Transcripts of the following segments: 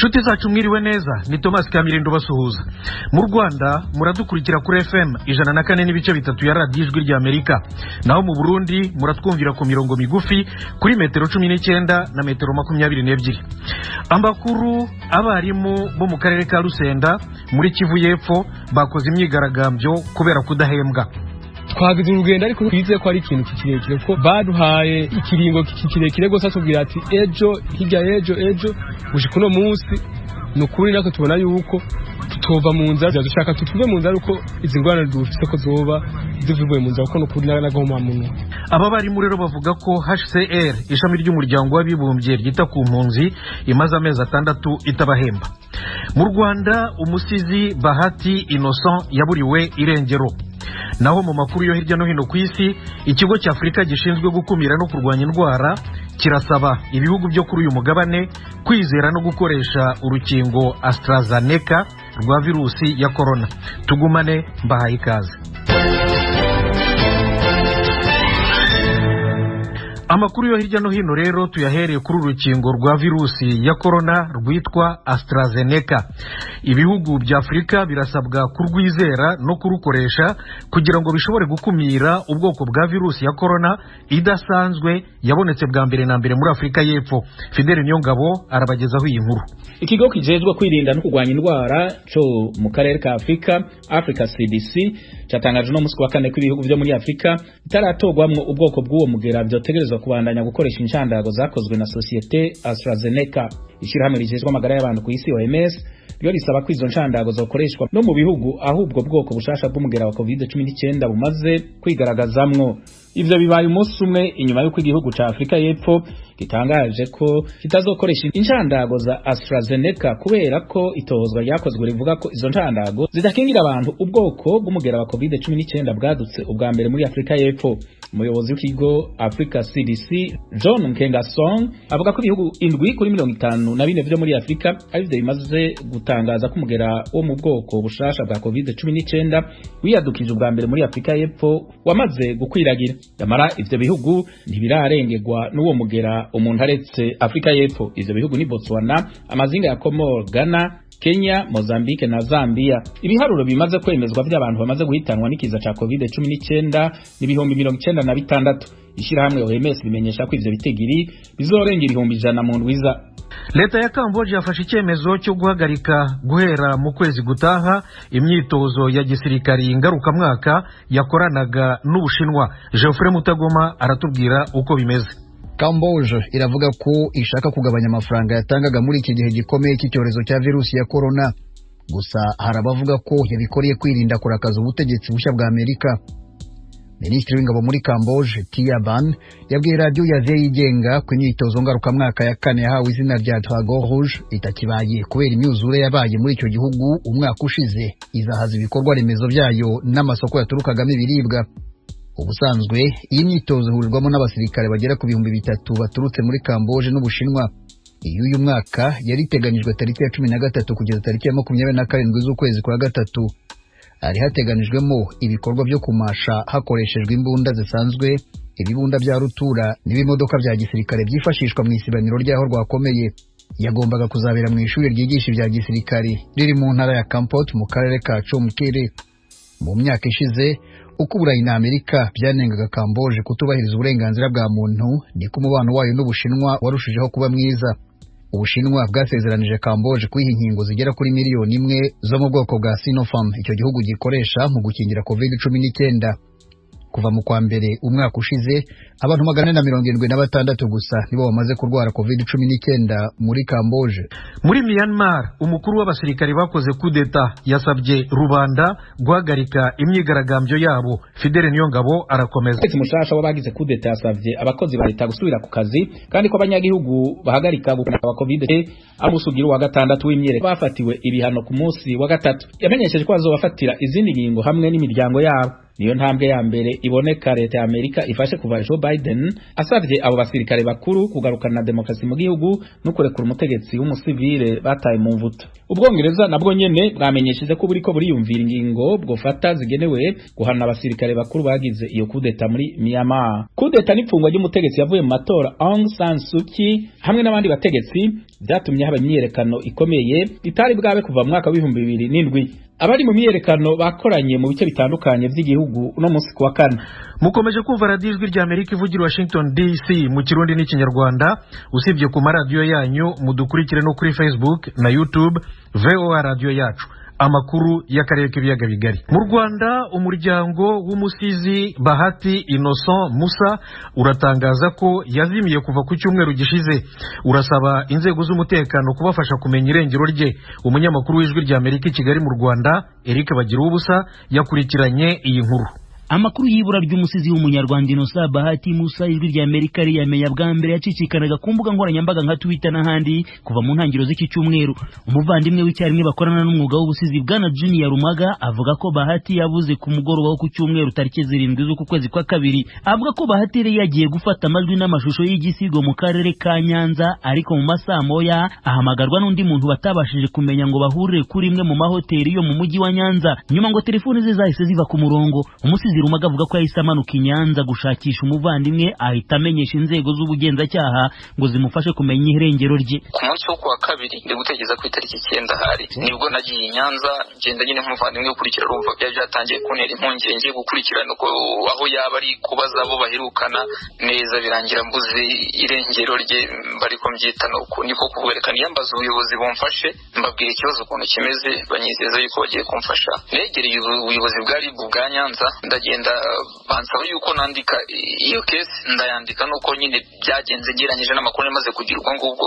Nshuti zacu, mwiriwe neza. Ni Thomas Kamirindo basuhuza. Mu Rwanda muradukurikira kuri FM 104.3 ya Radiyo Ijwi ry'Amerika, naho mu Burundi muratwumvira ku mirongo migufi kuri metero 19 na metero 22. Amakuru: abarimu bo mu karere ka Rusenda muri Kivu y'Epfo bakoze imyigaragambyo kubera kudahembwa. Twagize urugendo, ariko twizeye ko ari ikintu kirekire, kuko baduhaye ikiringo kirekire rwose, atubwira ati ejo, hirya y'ejo, ejo, gushika uno munsi. Ni ukuri natwe tubona yuko tutova mu nzara. Dushaka tutuve mu nzara, uko izi ngorane dufite ko zoba zivuye mu nzara, kuko ni ukuri n'agahomamunwa. Aba barimu rero bavuga ko HCR, ishami ry'Umuryango w'Abibumbye ryita ku mpunzi, imaze amezi 6 itabahemba. Mu Rwanda, umusizi Bahati Innocent yaburiwe irengero. Naho mu makuru yo hirya no hino ku isi, Ikigo cy'Afurika gishinzwe gukumira no kurwanya indwara kirasaba ibihugu byo kuri uyu mugabane kwizera no gukoresha urukingo AstraZeneca rwa virusi ya korona. Tugumane, mbahaye ikaze. Amakuru yo hirya no hino rero tuyahereye kuri urukingo rwa virusi ya korona rwitwa AstraZeneca. Ibihugu bya Afurika birasabwa kurwizera no kurukoresha kugira ngo bishobore gukumira ubwoko bwa virusi ya korona idasanzwe yabonetse bwa mbere na mbere muri Afurika y'Epfo. Fidele Niyongabo arabagezaho iyi nkuru. Ikigo kijejwe kwirinda no kurwanya indwara co mu karere ka Afurika, Africa CDC, catangaje no musi wa kane ko ibihugu vyo muri Afurika bitaratorwamwo ubwoko bw'uwo mugera vyotegerezwa kubandanya gukoresha inshandago zakozwe na societe AstraZeneca. Ishirahamwe rijejwe amagara y'abantu ku isi, OMS, ryo risaba ko izo nshandago zokoreshwa no mu bihugu aho ubwo bwoko bushasha bw'umugera wa COVID-19 bumaze kwigaragazamwo. Ivyo bibaye umunsi umwe inyuma y'uko igihugu ca Afrika y'Epfo gitangaje ko kitazokoresha inshandago za AstraZeneca kubera ko itohozwa ryakozwe rivuga ko izo nshandago zidakingira abantu ubwoko bw'umugera wa COVID-19 bwadutse ubwa mbere muri Afrika y'Epfo. Umuyobozi w'ikigo Africa CDC, John Nkengasong, avuga ko ibihugu 7 kuri 54 vyo muri Afrika arivyo bimaze gutangaza ko umugera wo mu bwoko bushasha bwa COVID-19 wiyadukije ubwa mbere muri Afrika y'Epfo wamaze gukwiragira. Yamara ivyo bihugu ntibirarengerwa n'uwo mugera umuntu aretse Afrika y'Epfo. Ivyo bihugu ni Botswana, amazinga ya Comores, Ghana, Kenya, Mozambique na Zambia. Ibiharuro bimaze kwemezwa by'abantu bamaze guhitanwa n'ikiza ca COVID-19 ni 96,000. Ishirahamwe OMS bimenyesha ko ivyo bitigiri bizorenga 100,000 mu ndwiza. Leta ya Kamboje yafashe icyemezo cyo guhagarika guhera mu kwezi gutaha imyitozo ya gisirikari ngarukamwaka yakoranaga n'Ubushinwa. Geoffrey Mutagoma aratubwira uko bimeze. Kamboje iravuga ko ishaka kugabanya amafaranga yatangaga muri iki gihe gikomeye cy'icyorezo cya virusi ya korona. Gusa hari abavuga ko yabikoreye kwirinda kurakaza ubutegetsi bushya bwa Amerika. Minisitiri w'ingabo muri Kamboje, Tia Ban, yabwiye radiyo ya yigenga ko imyitozo ngarukamwaka ya kane yahawe izina rya Dragon Rouge itakibaye kubera imyuzure yabaye muri icyo gihugu umwaka ushize, izahaza ibikorwa remezo byayo n'amasoko yaturukagamo ibiribwa. Ubusanzwe iyi myitozo ihurirwamo n'abasirikare bagera ku 3000 baturutse muri Kamboje n'Ubushinwa. Iy'uyu mwaka yari iteganyijwe tariki ya 13 kugeza tariki ya 27 z'ukwezi kwa gatatu. Hari hateganijwemo ibikorwa byo kumasha hakoreshejwe imbunda zisanzwe, ibibunda bya rutura n'ibimodoka bya gisirikare byifashishwa mu isibaniro ry'aho rwakomeye. Yagombaga kuzabera mu ishuri ryigisha ibya gisirikare riri mu ntara ya Kampot mu karere ka Chomkere. Mu myaka ishize, uko Uburayi na Amerika byanengaga Kamboje kutubahiriza uburenganzira bwa muntu, niko umubano wayo n'Ubushinwa warushijeho kuba mwiza. Ubushinwa bwasezeranije Kamboje kuyiha inkingo zigera kuri miliyoni 1 zo mu bwoko bwa Sinopharm icyo gihugu gikoresha mu gukingira COVID-19. Kuva mu kwa mbere umwaka ushize, abantu 476 gusa nibo bamaze kurwara COVID-19 muri Kamboje. Muri Myanmar, umukuru w'abasirikari bakoze kudeta yasabye rubanda guhagarika imyigaragambyo yabo. Fidele Niyongabo arakomeza. Umutegetsi mushasha w'abagize kudeta yasavye abakozi ba leta gusubira ku kazi, kandi ko abanyagihugu bahagarika gukana wa COVID amusugira wa gatandatu w'imyereko bafatiwe ibihano ku munsi wa gatatu. Yamenyesheje ko azobafatira izindi ngingo hamwe n'imiryango yabo. Niyo ntambwe ya mbere iboneka leta ya Amerika ifashe kuva Joe Biden asavye abo basirikare bakuru kugarukana demokrasi mu gihugu no kurekura umutegetsi w'umusivile bataye mu mvuto. Ubwongereza nabwo nyene bwamenyesheje ko buriko buriyumvira ingingo bwofata zigenewe guhana abasirikare bakuru bagize iyo kudeta muri Myanmar. Kudeta n'ipfungwa ry'umutegetsi yavuye mu matora Aung San Suu Kyi hamwe n'abandi bategetsi byatumye haba imyiyerekano ikomeye itari bwabe kuva mu mwaka w'2007. Abari mu myiyerekano bakoranye mu bice bitandukanye by'igihugu uno munsi kuwa kane. Mukomeje kumva radiyo Ijwi rya Amerika ivugira Washington DC mu Kirundi n'Ikinyarwanda. Usibye ku maradiyo yanyu, mudukurikire no kuri Facebook na YouTube, VOA Radiyo Yacu. Amakuru y'akarere k'ibiyaga bigari. Mu Rwanda, umuryango w'umusizi Bahati Innocent Musa uratangaza ko yazimiye kuva ku cyumweru gishize. Urasaba inzego z'umutekano kubafasha kumenya irengero rye. Umunyamakuru w'Ijwi rya Amerika i Kigali mu Rwanda, Eric Bagiruwubusa, yakurikiranye iyi nkuru. Amakuru y'ibura ry'umusizi w'umunyarwanda Innocent Bahati Musa, Ijwi rya Amerika riyamenya bwa mbere yacicikanaga ku mbuga nkoranyambaga nka Twitter n'ahandi kuva mu ntangiriro z'iki cyumweru. Umuvandimwe w'icyarimwe bakorana n'umwuga w'ubusizi, Bwana Junior Rumaga, avuga ko Bahati yabuze ku mugoroba wo ku cyumweru tariki 7 z'uku kwezi kwa kabiri. Avuga ko Bahati yari yagiye gufata amajwi n'amashusho y'igisigo mu karere ka Nyanza, ariko mu masaha moya ahamagarwa n'undi muntu batabashije kumenya ngo bahurire kuri imwe mu mahoteli yo mu mujyi wa Nyanza. Nyuma ngo telefoni ze zahise ziva ku murongo. Umusizi Rumaga avuga ko yahise amanuka i Nyanza gushakisha umuvandimwe, ahita amenyesha inzego z'ubugenzacyaha ngo zimufashe kumenya irengero rye. Ku munsi wo kuwa kabiri, ndi gutekereza ku itariki 9 hari, nibwo nagiye i Nyanza, ngenda nyine nk'umuvandimwe ukurikira. Urumva byari byatangiye kuntera impungenge gukurikirana uko aho yaba ari, kubaza abo baherukana neza, birangira mbuze irengero rye. Bariko mbyita nuko niko kuberekana yambaza ubuyobozi bumfashe, mbabwira ikibazo ukuntu kimeze, banyizeza yuko bagiye kumfasha. Negereye ubuyobozi bwari bwa Nyanza, ndagenda bansaba yuko nandika iyo case, ndayandika nuko nyine byagenze ngereranyije n'amakuru namaze kugira. Ubwo ngubwo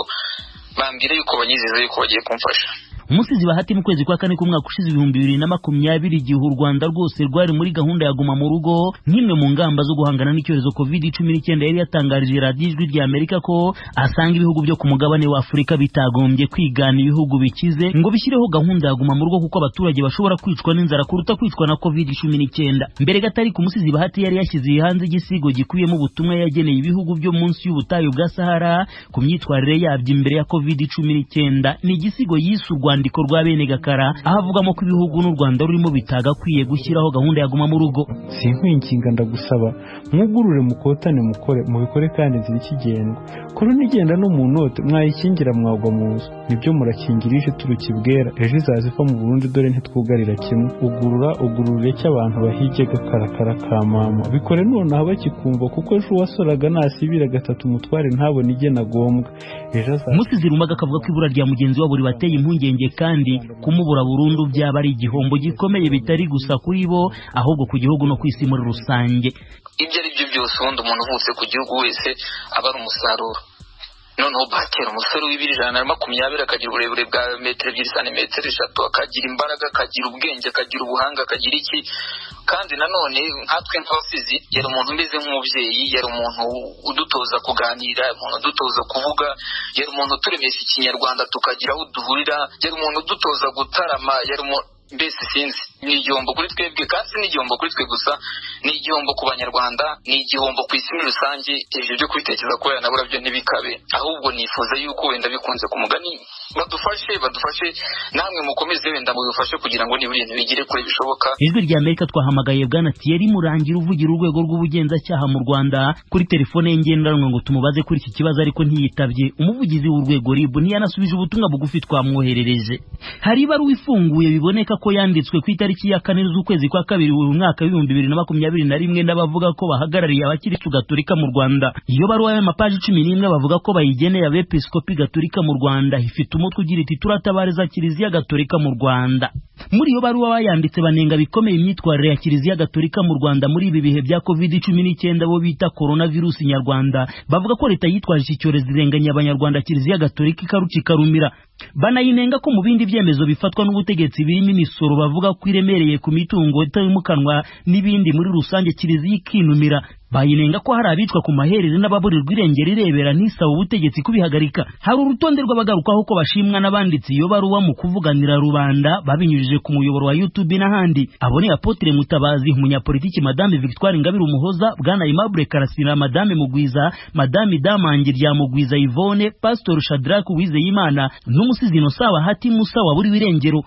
bambwira yuko banyizeza yuko bagiye kumfasha. Umusizi Bahati, mu kwezi kwa kane k'umwaka ushize 2020, igihe u Rwanda rwose rwari muri gahunda ya guma mu rugo nk'imwe mu ngamba zo guhangana n'icyorezo COVID-19, yari yatangarije radiyo Ijwi rya Amerika ko asanga ibihugu byo ku mugabane wa Afurika bitagombye kwigana ibihugu bikize ngo bishyireho gahunda ya guma mu rugo, kuko abaturage bashobora kwicwa n'inzara kuruta kwicwa na COVID-19. Mbere gato ariko, umusizi Bahati yari yashyize hanze igisigo gikubiyemo ubutumwa yageneye ibihugu byo munsi y'ubutayu bwa Sahara ku myitwarire yabyo imbere ya COVID-19. Ni igisigo yise Urwandiko rwa bene Gakara, aho avugamo ko ibihugu n'u Rwanda rurimo bitagakwiye gushyiraho gahunda ya guma mu rugo. Sinkwinginga, ndagusaba, mwugurure, mukotane, mukore, mubikore kandi inzira ikigendwa. Korona igenda no mu note, mwayikingira mwagwa mu nzu. Nibyo, murakingira ije turuka ibwera, ejo izaza iva mu Burundi, dore ntitwugarira kimwe. Ugurura, ugurura, ureke abantu bahige gakarakara ka mama. Bikore nonaha bakikumva, kuko ejo uwasoraga nasibira gatatu umutware ntabone igena agombwa, ejo azaza. Umusizi Rumaga akavuga ko ibura rya mugenzi wabo ribateye impungenge, kandi kumubura burundu byaba ari igihombo gikomeye, bitari gusa kuri bo, ahubwo ku gihugu no ku isi muri rusange. Ibyo ari byo byose, ubundi umuntu uvutse ku gihugu wese aba ari umusaruro. Noneho batera umusore w'ibiro 120, akagira uburebure bwa metero 2 santimetero 3, akagira imbaraga, akagira ubwenge, akagira ubuhanga, akagira iki. Kandi nanone nkatwe nk'abasizi, yari umuntu umeze nk'umubyeyi, yari umuntu udutoza kuganira, umuntu udutoza kuvuga, yari umuntu uturemesha ikinyarwanda tukagira aho duhurira, yari umuntu udutoza gutarama, yari umuntu mbese sinzi. Ni igihombo kuri twebwe, kandi si n'igihombo kuri twe gusa, ni igihombo ku Banyarwanda, ni igihombo ku isi muri rusange. Ibyo byo kubitekereza ko yanabura byo ntibikabe, ahubwo nifuza yuko wenda bikunze ku mugani badufashe, badufashe, namwe mukomeze wenda mubifashe kugira ngo nibura ibintu bigere kure bishoboka. Ijwi rya Amerika twahamagaye Bwana Thierry Murangira, uvugira urwego rw'ubugenzacyaha mu Rwanda, kuri telefone ye ngendanwa ngo tumubaze kuri iki kibazo, ariko ntiyitabye. Umuvugizi w'urwego RIB ntiyanasubije ubutumwa bugufi twamwoherereje. Hari ibaruwa ifunguye biboneka ko yanditswe ku itariki ya 4 z'ukwezi kwa kabiri uyu mwaka w'2021 n'abavuga ko bahagarariye abakiristu gatolika mu Rwanda. Iyo baruwa y'amapaji 11 bavuga ko bayigeneye abepiskopi gatolika mu Rwanda ifite umutwe ugira iti: "Turatabariza Kiliziya Gatolika mu Rwanda." Muri iyo baruwa bayanditse banenga bikomeye imyitwarire ya Kiliziya Gatolika mu Rwanda muri ibi bihe bya COVID-19 bo bita coronavirus nyarwanda. Bavuga ko leta yitwaje iki cyorezo irenganya Abanyarwanda, Kiliziya Gatolika ikaruca ikarumira. Banayinenga ko mu bindi byemezo bifatwa n'ubutegetsi, birimo imisoro bavuga ko iremereye ku mitungo itimukanwa n'ibindi muri rusange, Kiliziya ikinumira. Bayinenga ko hari abicwa ku maherere n'ababurirwa irengero irebera ntisaba ubutegetsi kubihagarika. Hari urutonde rw'abagarukaho ko bashimwa n'abanditse iyo baruwa mu kuvuganira rubanda babinyujije ku muyoboro wa YouTube n'ahandi. Abo ni Apotre Mutabazi, umunyapolitiki Madame Victoire Ingabire Umuhoza, Bwana Aimable Karasira, Madame Mugwiza, Madame Damangi rya Mugwiza Yvonne, Pastor Shadrach Uwizeyimana n'umusizi Innocent Bahati Musa waburiwe irengero.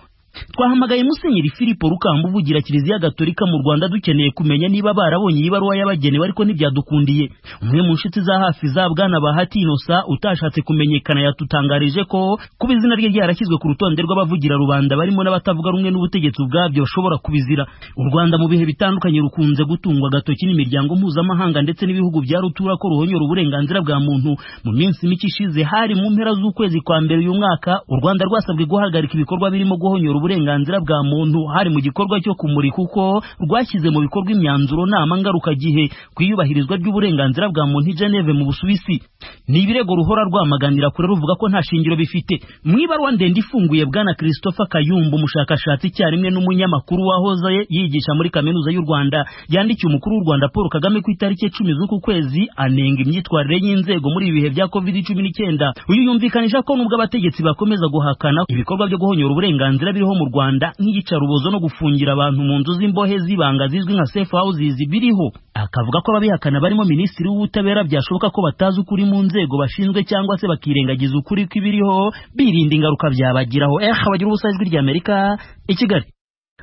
Twahamagaye Musenyeri Filipo Rukamba uvugira Kiliziya Gatolika mu Rwanda dukeneye kumenya niba barabonye iyi baruwa yabagenewe, ariko ntibyadukundiye. Umwe mu nshuti za hafi za Bwana Bahati Innocent utashatse kumenyekana yatutangarije ko kuba izina rye ryarashyizwe ku rutonde rw'abavugira rubanda barimo n'abatavuga rumwe n'ubutegetsi ubwabyo bashobora kubizira. U Rwanda mu bihe bitandukanye rukunze gutungwa agatoki n'imiryango mpuzamahanga ndetse n'ibihugu bya rutura ko ruhonyora uburenganzira bwa muntu. Mu minsi mike ishize, hari mu mpera z'ukwezi kwa mbere uyu mwaka, u Rwanda rwasabwe guhagarika ibikorwa birimo guhonyora uburenganzira bwa muntu, hari mu gikorwa cyo kumurika uko rwashyize mu bikorwa imyanzuro nama ngarukagihe ku iyubahirizwa ry'uburenganzira bwa muntu i Geneve mu Busuwisi. Ni ibirego ruhora rwamaganira kure ruvuga ko nta shingiro bifite. Mu ibaruwa ndende ifunguye, Bwana Christopher Kayumba, umushakashatsi icyarimwe n'umunyamakuru wahoze yigisha muri Kaminuza y'u Rwanda, yandikiye umukuru w'u Rwanda Paul Kagame ku itariki 10 z'uku kwezi, anenga imyitwarire y'inzego muri ibi bihe bya COVID-19. Uyu yumvikanisha ko nubwo abategetsi bakomeza guhakana ibikorwa byo guhonyora uburenganzira biriho mu Rwanda nk'iyicarubozo no gufungira abantu mu nzu z'imbohe z'ibanga zizwi nka safe houses biriho, akavuga ko ababihakana barimo Minisitiri w'Ubutabera byashoboka ko batazi ukuri mu nzego bashinzwe cyangwa se bakirengagiza ukuri kw'ibiriho birinda ingaruka byabagiraho. Bagira ubusa, Ijwi ry'Amerika i Kigali.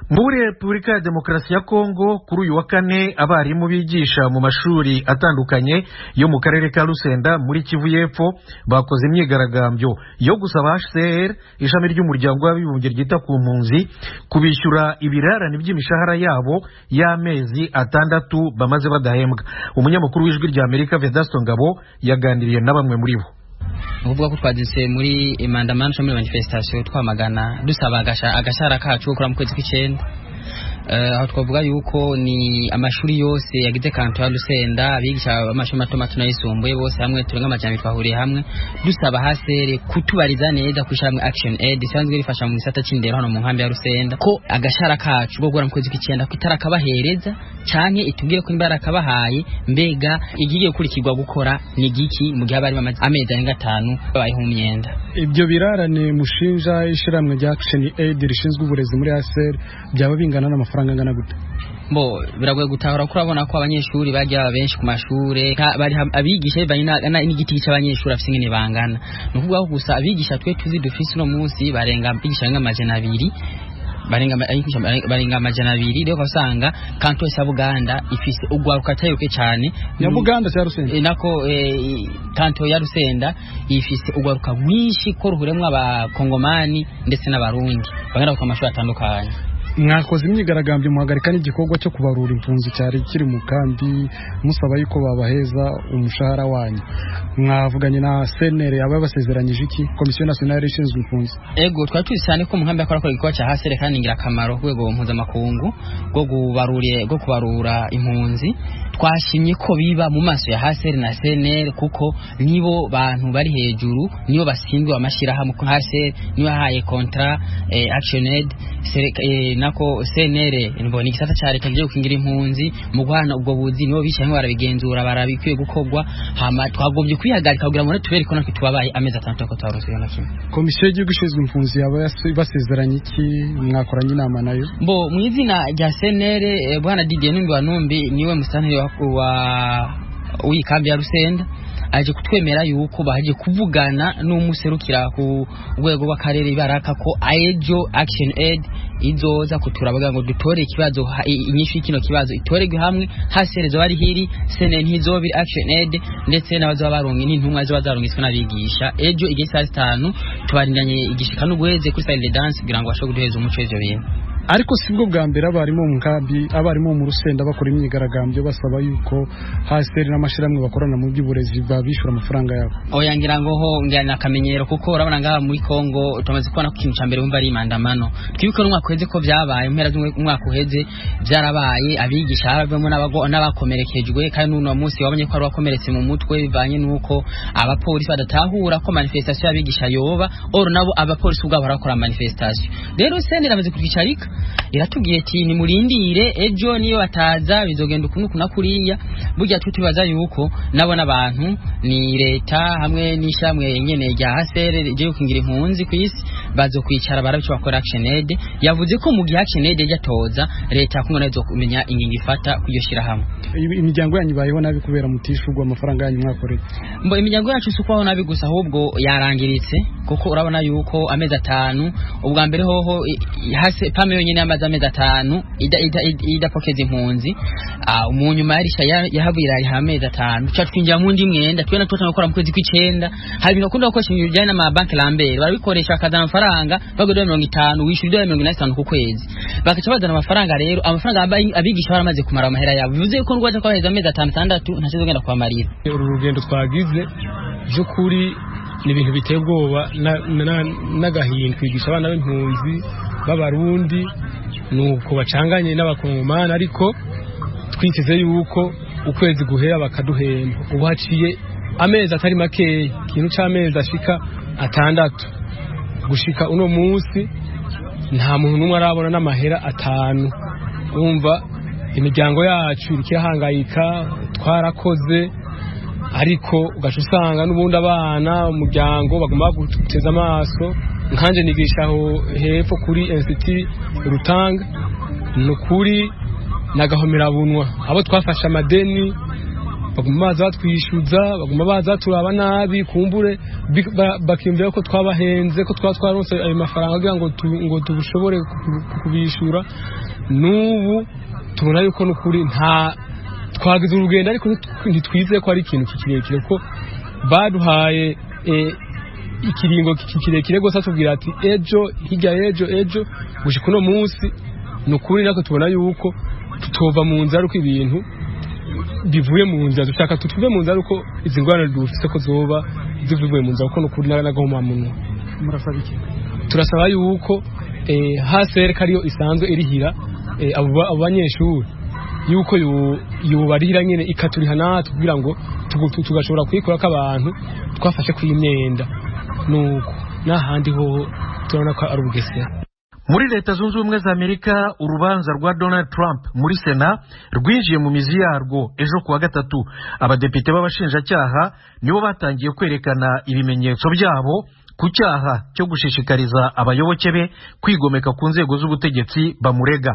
Muri Repubulika ya Demokarasi ya Kongo, kuri uyu wa kane, abarimu bigisha mu mashuri atandukanye yo mu karere ka Lusenda muri Kivu y'Epfo bakoze imyigaragambyo yo gusaba HCR, ishami ry'Umuryango w'Abibumbye ryita ku mpunzi, kubishyura ibirarane by'imishahara yabo y'amezi 6 bamaze badahembwa. Umunyamakuru w'Ijwi rya Amerika Vedasto Ngabo yaganiriye na bamwe muri bo. Ukuvuga ko twageze muri mandamano, muri manifestation, twamagana dusaba agashara kacu kuri mu kwezi kw'icenda. Aho twavuga yuko ni amashuri yose yagize kanto ya Lusenda, abigisha amashuri mato mato n'ayisumbuye bose hamwe turenga 200, twahuriye hamwe dusaba HCR kutubariza neza kw'ishyirahamwe Action Aid isanzwe rifasha mu gisata c'indero hano mu nkambi ya Rusenda ko agashara kacu ko gukora mu kwezi kw'icenda kitarakabaheraza, canke itubwire ko nimba yarakabahaye, mbega igiye gukurikirwa gukora ni giki mu gihe abari bamaze amezi arenga 5 babayeho mu myenda. Ibyo birarane mushinja ishyirahamwe rya Action Aid rishinzwe uburezi muri HCR byaba bingana n'amafaranga angana gute? Bo biragoye gutahura ko urabona ko abanyeshuri bagiye baba benshi ku mashure, bari abigisha bivanye n'igiti cy'abanyeshuri afise ingene bangana. Ni ukuvuga ko gusa abigisha twe tuzi dufise uno munsi barenga abigisha barenga 200, barenga 200. Rero usanga kanto ya Buganda ifise ugwaruka tayoke cyane. Ya Buganda cya Rusenda? Nako kanto ya Rusenda ifise ugwaruka rwinshi ko ruhuremwo abakongomani ndetse n'abarundi bagenda ku mashuri atandukanye. Mwakoze imyigaragambyo muhagarika n'igikorwa cyo kubarura impunzi cyari kiri mu kambi, musaba yuko babaheza umushahara wanyu. Mwavuganye na CNR, yaba yabasezeranyije iki, Komisiyo Nationale ishinzwe impunzi? Ego, twari tuzi cyane ko umugambi akora igikorwa cya HCR kandi ingirakamaro ku rwego mpuzamakungu bwo kubarura impunzi. Twashimye ko biba mu maso ya HCR na CNR kuko nibo bantu bari hejuru, nibo bashinzwe amashirahamwe. Ko HCR niyo yahaye contrat Action Aid, nako CNR mbona igisata ca leta kigiye gukingira impunzi mu guhana ubwo buzi, nibo bicaye barabigenzura barabikwiye gukorwa. Hama twagombye kwihagarika kugira ngo tubereke ko natwe tubabaye amezi 6 ko twaronswe na kimwe. Komisiyo y'igihugu ishinzwe impunzi yaba basezeranye iki? Mwakoranye inama nayo? Bo mu izina rya CNR, bwana Didier Numbi wa Numbi niwe musanteri wa w'ikambi ya Rusenda, aje kutwemera yuko baje kuvugana n'umuserukira ku rwego rw'akarere baraka ko ejo Action Aid izoza kuturaba ngo dutore ikibazo, inyishu y'ikino kibazo itoregwe hamwe. HCR bari hiri, CNR ntizobiri, Action Aid ndetse n'abazoba baronke n'intumwa ziba zarungitswe n'abigisha ejo igihe saa 5. Tubarindanye igishika n'ugweze kuri salle de danse kugira ngo bashobore kuduheza umuco w'ivyo bintu. Ariko sibwo bwa mbere abarimu mu nkambi, abarimu mu Rusenda bakora imyigaragambyo basaba yuko HCR n'amashirahamwe bakorana mu by'uburezi babishyura amafaranga yabo. Oya, ngira ngo ho ngira ni akamenyero kuko urabona ngaha muri Kongo tumaze kubona ko ikintu ca mbere wumva ari imandamano. Twibuke n'umwaka uheze ko vyabaye, mu mpera z'umwaka uheze vyarabaye, abigisha haravemo n'abakomerekejwe, kandi n'uno munsi wabonye ko hari uwakomeretse mu mutwe bivanye n'uko abapolisi badatahura ko manifestation y'abigisha yoba, or nabo abapolisi ubwabo barakora manifestation. Rero CNR amaze kutwicarika. Iratubwiye ati nimurindire ejo, niyo bataza bizogenda ukuntu kuna kuriya. Burya twe tubaza yuko nabo n'abantu, ni leta hamwe n'ishamwe nyene rya HCR ryo gukingira impunzi ku isi, bazokwicara barabico bakora. Action Aid yavuze ko mu gihe Action Aid yatoza, leta kumwe nazo kumenya ingingo ifata kuyo shira hamwe. Imiryango yanyu ibayeho nabi kubera mutishurwa amafaranga yanyu mwakoreye? Mbo imiryango yacu si ukubaho nabi gusa, ahubwo yarangiritse, kuko urabona yuko amezi 5 ubwa mbere hoho hasi PAM yonyene yamaze amezi 5 idapokeza impunzi. Mu nyuma yarisha yahavuye irariha amezi 5, tuca twinjira mu ndi mwenda. Twe natwe gukora mu kwezi kw'icenda. Hari ibintu bakunda gukoresha, ibintu bijyanye n'amabanki Lambert, barabikoresha bakazana amafaranga bagura $50, wishyura $85 ku kwezi, bagaca bazana amafaranga. Rero amafaranga abigisha baramaze kumara amahera yabo, bivuze yuko ndwaje kwaheza amezi 5, 6, ntacyo zogenda kubamarira. Uru rugendo twagize by'ukuri ni ibintu biteye ubwoba n'agahinda. Kwigisha abana b'impunzi b'Abarundi nuko bacanganye n'Abakongomani, ariko twiteze yuko ukwezi guhera bakaduhemba. Ubu haciye amezi atari makeya, ikintu c'amezi ashika 6, gushika uno munsi nta muntu n'umwe arabona n'amahera 5. Umva, imiryango yacu iriko irahangayika. Twarakoze, ariko ugaca usanga n'ubundi abana, umuryango baguma baguteza amaso. Nkanje nigisha aho hepfo kuri Institut Rutanga, ni ukuri nagahomerabunwa. Abo twafashe amadeni baguma baza batwishyuza, baguma baza baturaba nabi, kumbure bakiyumvira ko twabahenze, ko twaba twaronse ayo mafaranga kugira ngo tubushobore kubishyura. N'ubu tubona yuko n'ukuri nta twagize urugendo, ariko ntitwizeye ko ari ikintu kirekire, kuko baduhaye ikiringo kirekire rwose, batubwira ati ejo, hirya y'ejo, ejo. Gushika uno munsi ni ukuri natwe tubona yuko tutova mu nzira ariko ibintu bivuye mu nzira. Dushaka tuve mu nzira, ariko izi ngorane dufise ko zoba zivuye mu nzira, kuko n'ukuri n'agahomamunwa. Murasaba iki? Turasaba yuko HCR, ko ariyo isanzwe irihira abo banyeshuri, yuko yobarihira nyene ikaturiha natwe, kugira ngo tugashobora kuyikora ko abantu twafashe kw'imyenda. Nuko n'ahandi hoho turabona ko ari ubugesera. Muri Leta Zunze Ubumwe za Amerika, urubanza rwa Donald Trump muri Sena rwinjiye mu mizi yarwo ejo kuwa gatatu. Abadepite b'abashinjacyaha nibo batangiye kwerekana ibimenyetso byabo ku cyaha cyo gushishikariza abayoboke be kwigomeka ku nzego z'ubutegetsi bamurega.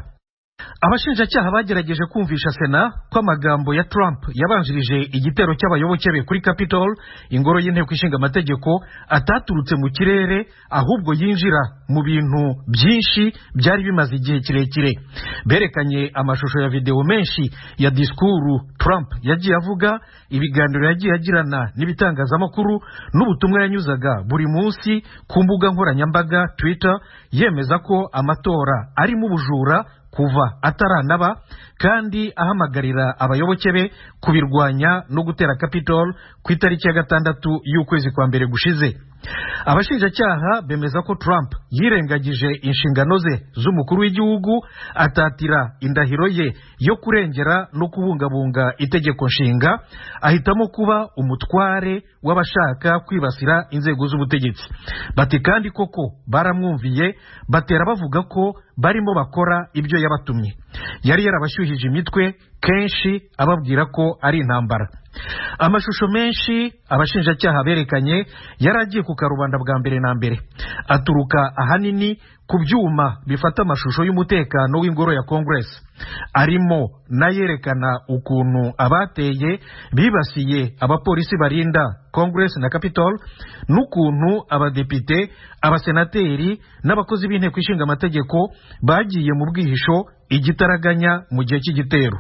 Abashinjacyaha bagerageje kumvisha Sena ko amagambo ya Trump yabanjirije igitero cy'abayoboke be kuri Capitol, ingoro y'inteko ishinga amategeko, ataturutse mu kirere, ahubwo yinjira mu bintu byinshi byari bimaze igihe kirekire. Berekanye amashusho ya videwo menshi ya disikuru Trump yagiye avuga, ibiganiro yagiye agirana n'ibitangazamakuru, n'ubutumwa yanyuzaga buri munsi ku mbuga nkoranyambaga Twitter, yemeza ko amatora arimo ubujura kuva ataranaba, kandi ahamagarira abayoboke be kubirwanya no gutera Capitol ku itariki ya 6 y'ukwezi kwa mbere gushize. Abashinjacyaha bemeza ko Trump yirengagije inshingano ze z'umukuru w'igihugu, atatira indahiro ye yo kurengera no kubungabunga itegeko nshinga, ahitamo kuba umutware w'abashaka kwibasira inzego z'ubutegetsi. Bati kandi koko baramwumviye, batera bavuga ko barimo bakora ibyo yabatumye. Yari yarabashyuhije imitwe kenshi ababwira ko ari intambara. Amashusho menshi abashinjacyaha berekanye yari agiye ku karubanda bwa mbere na mbere, aturuka ahanini ku byuma bifata amashusho y'umutekano w'ingoro ya Congress, arimo n'ayerekana ukuntu abateye bibasiye abapolisi barinda Congress na Capitol, n'ukuntu abadepite, abasenateri n'abakozi b'inteko ishinga amategeko bagiye mu bwihisho igitaraganya mu gihe cy'igitero.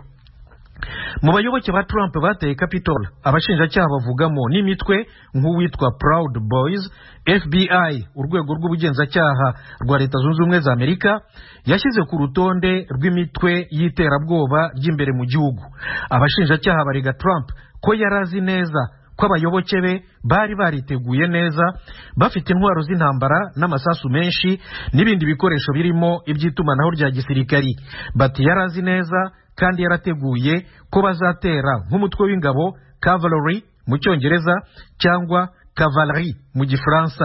Mu bayoboke ba Trump bateye Capitol, abashinjacyaha bavugamo n'imitwe nk'uwitwa Proud Boys. FBI, urwego rw'ubugenzacyaha rwa Leta Zunze Ubumwe za Amerika, yashyize ku rutonde rw'imitwe y'iterabwoba ry'imbere mu gihugu. Abashinjacyaha barega Trump ko yari azi neza ko abayoboke be bari bariteguye neza, bafite intwaro z'intambara n'amasasu menshi n'ibindi bikoresho birimo iby'itumanaho rya gisirikari. Bati yari azi neza kandi yarateguye ko bazatera nk'umutwe w'ingabo, cavalry mu Cyongereza cyangwa cavalerie mu Gifaransa.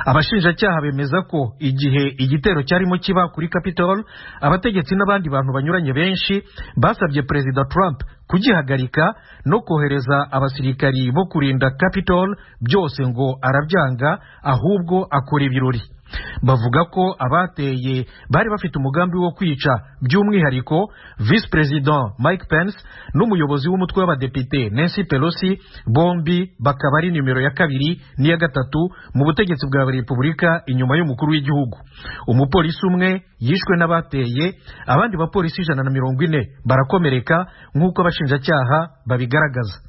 Abashinjacyaha bemeza ko igihe igitero cyarimo kiba kuri Capitol, abategetsi n'abandi bantu banyuranye benshi basabye Perezida Trump kugihagarika no kohereza abasirikari bo kurinda Capitol, byose ngo arabyanga, ahubwo akora ibirori. Bavuga ko abateye bari bafite umugambi wo kwica by'umwihariko Vice President Mike Pence n'umuyobozi w'umutwe w'abadepite Nancy Pelosi, bombi bakaba ari nimero ya 2 n'iya 3 mu butegetsi bwa Repubulika inyuma y'umukuru w'igihugu. Umupolisi umwe yishwe n'abateye, abandi bapolisi 140 barakomereka nk'uko abashinjacyaha babigaragaza.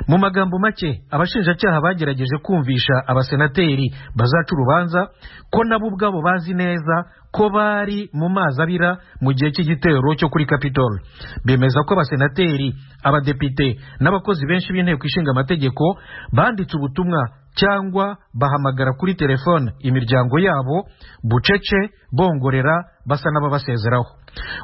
Mu magambo make, abashinjacyaha bagerageje kumvisha abasenateri bazaca urubanza ko nabo ubwabo bazi neza ko bari mu mazi abira mu gihe cy'igitero cyo kuri Capitol. Bemeza ko abasenateri, abadepite n'abakozi benshi b'inteko ishinga amategeko banditse ubutumwa cyangwa bahamagara kuri telefone imiryango yabo bucece, bongorera, basa n'ababasezeraho.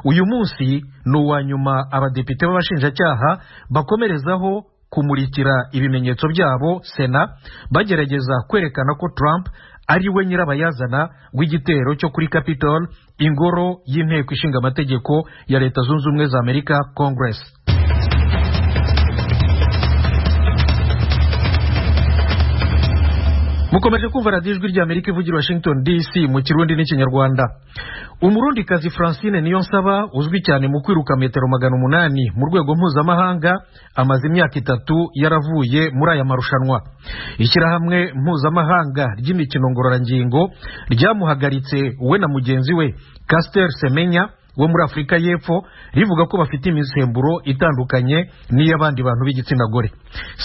Uyu munsi ni uwa nyuma abadepite b'abashinjacyaha bakomerezaho kumurikira ibimenyetso byabo Sena, bagerageza kwerekana ko Trump ari we nyirabayazana w'igitero cyo kuri Capitol, ingoro y'inteko ishinga amategeko ya Leta Zunze Ubumwe za Amerika, Congress. Mukomeje kumva radiyo Ijwi ry'Amerika ivugira Washington DC mu Kirundi n'Ikinyarwanda. Umurundikazi Francine Niyonsaba uzwi cyane mu kwiruka metero 800 mu rwego mpuzamahanga, amaze imyaka 3 yaravuye muri aya marushanwa. Ishyirahamwe mpuzamahanga ry'imikino ngororangingo ryamuhagaritse we na mugenzi we Caster Semenya wo muri Afurika y'Epfo, rivuga ko bafite imisemburo itandukanye n'iy'abandi bantu b'igitsina gore.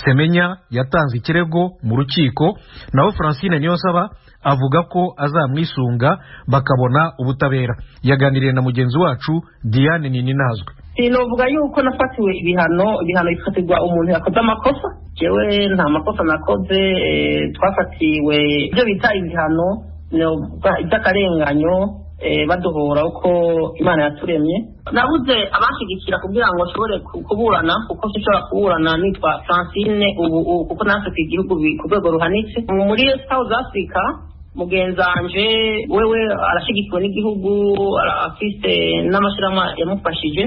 Semenya yatanze ikirego mu rukiko, naho Francine Niyonsaba avuga ko azamwisunga bakabona ubutabera. Yaganiriye na mugenzi wacu Diane Nininazwe. Sinovuga yuko nafatiwe ibihano bifatirwa umuntu yakoze amakosa. Jewe nta makosa nakoze, twafatiwe ibyo bita ibihano by'akarenganyo, baduhora uko Imana yaturemye. Nabuze abashigikira kugira ngo nshobore kuburana, kuko sinshobora kuburana nitwa Francine ubu, kuko natwe ku igihugu ku rwego ruhanitse. Muri South Africa mugenzanje wewe arashigikiwe n'igihugu, afise n'amashirahamwe yamufashije,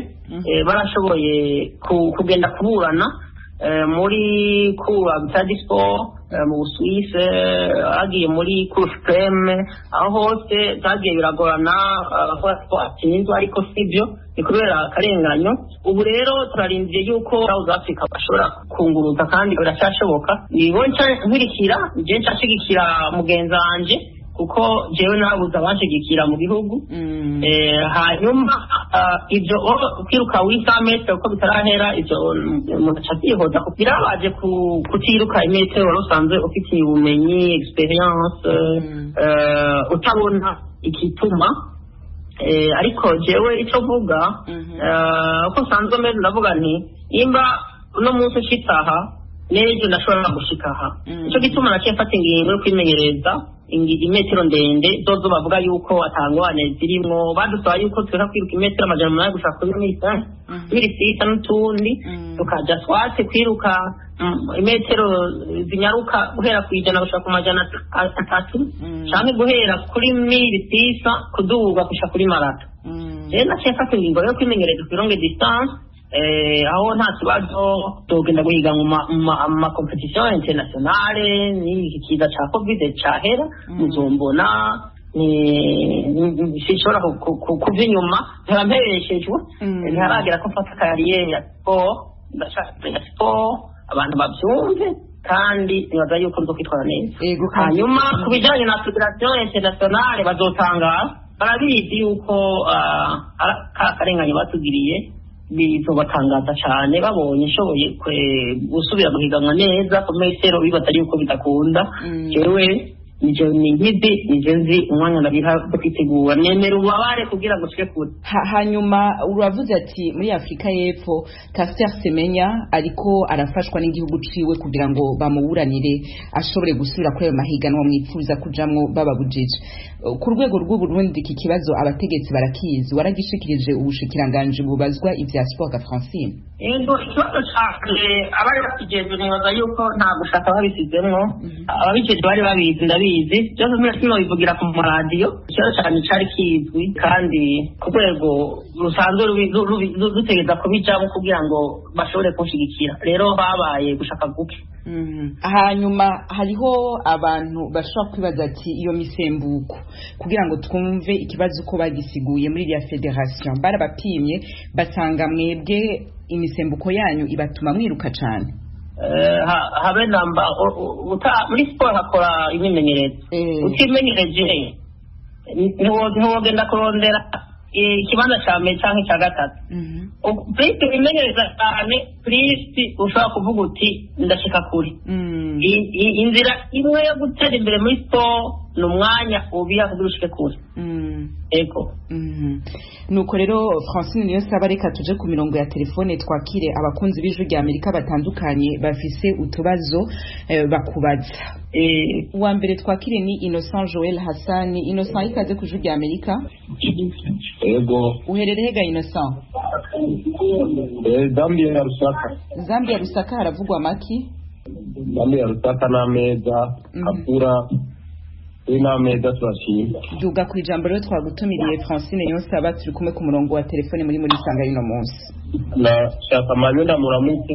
barashoboye kugenda kuburana muri Cour Arbitral Sport mu Busuwisi, agiye muri Cour Supreme, aho hose byagiye biragorana bakora ko atsinzwe, ariko sibyo, ni kubera akarenganyo. Ubu rero turarindiriye yuko South Africa bashobora kunguruza, kandi biracyashoboka. Nibo nkurikira, nje nshashigikira mugenzi wanje, kuko jewe nabuze abanshigikira mu gihugu. Hanyuma ibyo kwiruka w'isametero uko bitarahera, ibyo umuntu aca abyihoza. Birabaje kutiruka imetero wari usanzwe ufitiye ubumenyi, experience, utabona igituma. Ariko jewe icyo mvuga, uko nsanzwe meze, ndavuga nti nimba uno munsi nshitse aha n'ejo ndashobora gushika aha. Nicyo gituma naciye mfata ingingo yo kwimenyereza imetero ndende zozo bavuga yuko atangwane zirimwo. Badusaba yuko tureka kwiruka imetero 800 gushaka kuri 600 n'utundi, tukaja swate kwiruka imetero zinyaruka guhera ku 100 gushaka ku 300, canke guhera kuri 600 kuduga gushaka kuri marato. Rero naciye mfata ingingo yo kwimenyereza kuri longue distance, aho nta kibazo tugenda guhiga mu ma competition internationale. N'iki kiza ca covid cahera muzombona, sinshobora kuva inyuma, nkaba mpereshejwe. Ntiharagera ko mfata kariyeri ya siporo, ndashaka siporo abantu babyumve, kandi nibaza yuko nzo kwitwara neza. Hanyuma ku bijanye na federation internationale bazotangara, barabizi yuko akarengane batugiriye, bizobatangaza cyane babonye nshoboye gusubira guhiganwa neza ku metero, bibaza yuko bidakunda. Jewe nije ni nije nzi umwanya ndabiha kwitegura, nemera ububabare kugira ngo nshike kure. Hanyuma uravuze ati muri Afurika y'Epfo Caster Semenya ariko arafashwa n'igihugu ciwe kugira ngo bamuburanire ashobore gusubira kuri ayo mahiganwa mwipfuza kujamwo bababujije. Ku rwego rw'u Burundi iki kibazo abategetsi barakizi, waragishikirije ubushikiranganje bubazwa ivya sport ga Francine? Ego, ikibazo canje abari bakijejwe nibaza yuko nta gushaka babisizemwo. Ababijejwe bari babizi, ndabizi byose, mwese sinobivugira ku maradiyo. Ikibazo canje cari kizwi kandi ku rwego rusanzwe rutegereza kubijamwo kugira ngo bashobore kunshigikira. Rero babaye gushaka guke. Hanyuma hariho abantu bashobora kwibaza ati iyo misembuko, kugira ngo twumve ikibazo uko bagisiguye muri iriya fédération, barabapimye basanga mwebwe imisembuko yanyu ibatuma mwiruka cane. Habe namba. Muri siporo hakora imyimenyerezo. Utimenyereje ntiwogenda kurondera ikibanza ca mbere canke ica gatatu. Plus wimenyereza cane, plus ushobora kuvuga uti ndashika kure. Inzira imwe yo gutera imbere muri siporo ni umwanya ubiha kugira ushike kure. Ego. Nuko rero, Francine Niyonsaba, reka tuje ku mirongo ya telefone twakire abakunzi b'Ijwi rya Amerika batandukanye bafise utubazo bakubaza. Uwa mbere twakire ni Innocent Joel Hassan. Innocent, ikaze ku Ijwi rya Amerika. Ego. Uherereye ga, Innocent? Zambia ya Lusaka. Zambia, Lusaka, haravugwa maki? Zambia ya Lusaka n'ameza akura kuri n'ameza, turashima. Duga ku ijambo rero, twagutumiriye Francine Niyonsaba, turi kumwe ku murongo wa telefone muri Sanga y'uno munsi. Nashaka manyu ndamuramutse.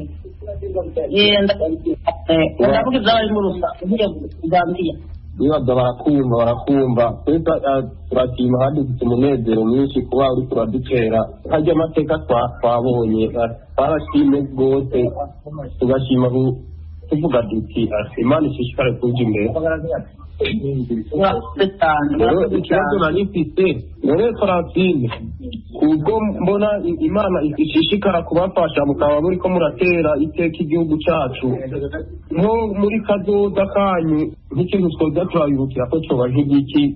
Ndavuga iby'abari mu Lusaka, Zambia. Nibaza barakumva, twese turashima kandi dufite umunezero mwinshi kuba uriko uradutera harya amateka twabonye. Twarashimye rwose, tugashima tuvuga duti Imana ishishikare kuja imbere. Rero ikibazo nari mfise rero, Francine, ubwo mbona Imana ishishikara kubafasha mukaba muriko muratera iteka igihugu cacu, nko muri kazoza kanyu nk'ikintu twoza turabibukira ko coba nk'igiki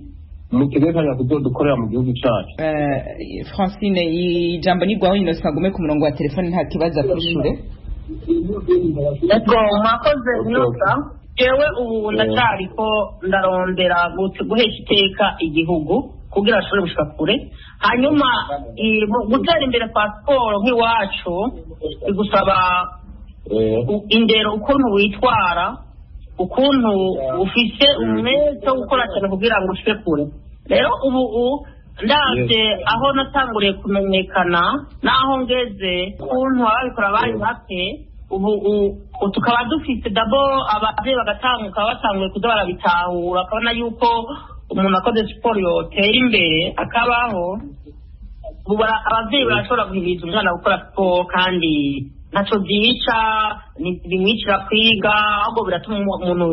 mutegekanya kuzodukorera mu gihugu cacu? Francine, ijambo ni rwawe. Innocent agume ku murongo wa telefone, nta kibazo akwishure. Ego, mwakoze nyoza. Jewe ubu ndacariko ndarondera guhesha iteka igihugu kugira bashobore gushika kure. Hanyuma gutera imbere kwa siporo nk'iwacu bigusaba indero, ukuntu witwara, ukuntu ufise umwete wo gukora cyane kugira ngo ushike kure. Rero ubu ndabye aho natanguriye kumenyekana n'aho ngeze, ukuntu ababikora bari bake, ubu tukaba dufise dabo abavyeyi bagatanguka, batanguye kuza barabitahura, bakabona yuko umuntu akoze siporo yotera imbere akabaho. Ubu abavyeyi barashobora guhimiriza umwana gukora siporo, kandi ntaco vyica, bimwicira kwiga, ahubwo biratuma umuntu